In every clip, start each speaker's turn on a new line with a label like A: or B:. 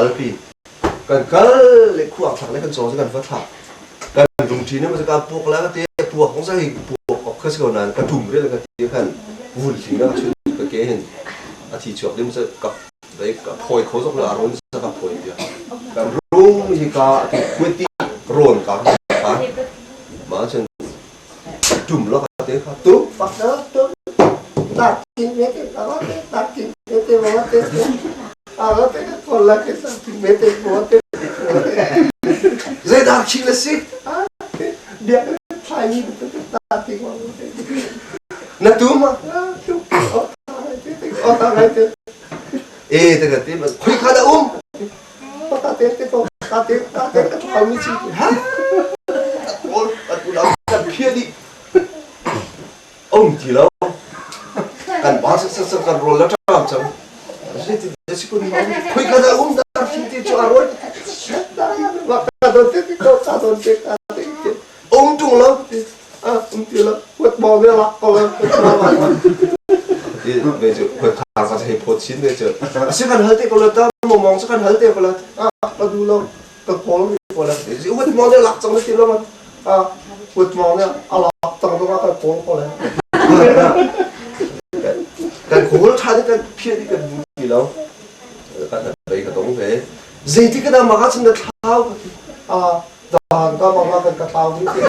A: kalpi. Kan kal le khuang thlak le kan cawng cu kan va thlak. Kan lungṭhi nih maw ka puak la ka ti puak kong hi puak awk kha si ko nain ka ṭum rih le ka ti khan vul hling a chun ka ke hin a thi chuak ding cu ka dei ka phawi kho zok lo a rawn sa ka phawi bia. Kan rung hi ka ti kuati rawn ka ka ma cun ṭum lo ka te kha tu
B: Pak na tu tak king me te ka te tak king me te wa te a te ka kola ke sa king me te wa te
A: Zeidah khi na si?
B: Bia thlai mi te ta ti wa te
A: Na tu ma?
B: Tu o ta te te o ta ngai te
A: E te ka ti khoi kha da um?
B: O ta te te ko ta te ta te ka thau mi chi
A: Ha? Ol atu lam kan phia di. Om ti lo. Kan ba sak sak kan rol la ṭam cang. Khoi ka da um da khi ti chu a rol.
B: Wa ka don te te ko ka don te ka te te
A: Um tung lo.
B: A um ti lo huat mo ve lak ko la
A: Ti ve chu khoi khar ka hei phot chin ve chu. Asi kan hal te ko la ta mo mong chu kan hal te ko la.
B: A ka du lo ka kawl mi ko la
A: Huat mo ne lak cang na ti lo man.
B: A huat mo ne a lak cang dong a ka kawl ko la.
A: Kan kawl tha te kan phiat i kan bu ti lo. Kan bei ka dong ve. Zeiti ka dah mah cun na thlau ka ti.
B: A dan ka mang kan ka thlau mi ti.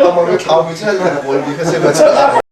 A: Amang na thlau mi cu kan kawl mi kha se ma.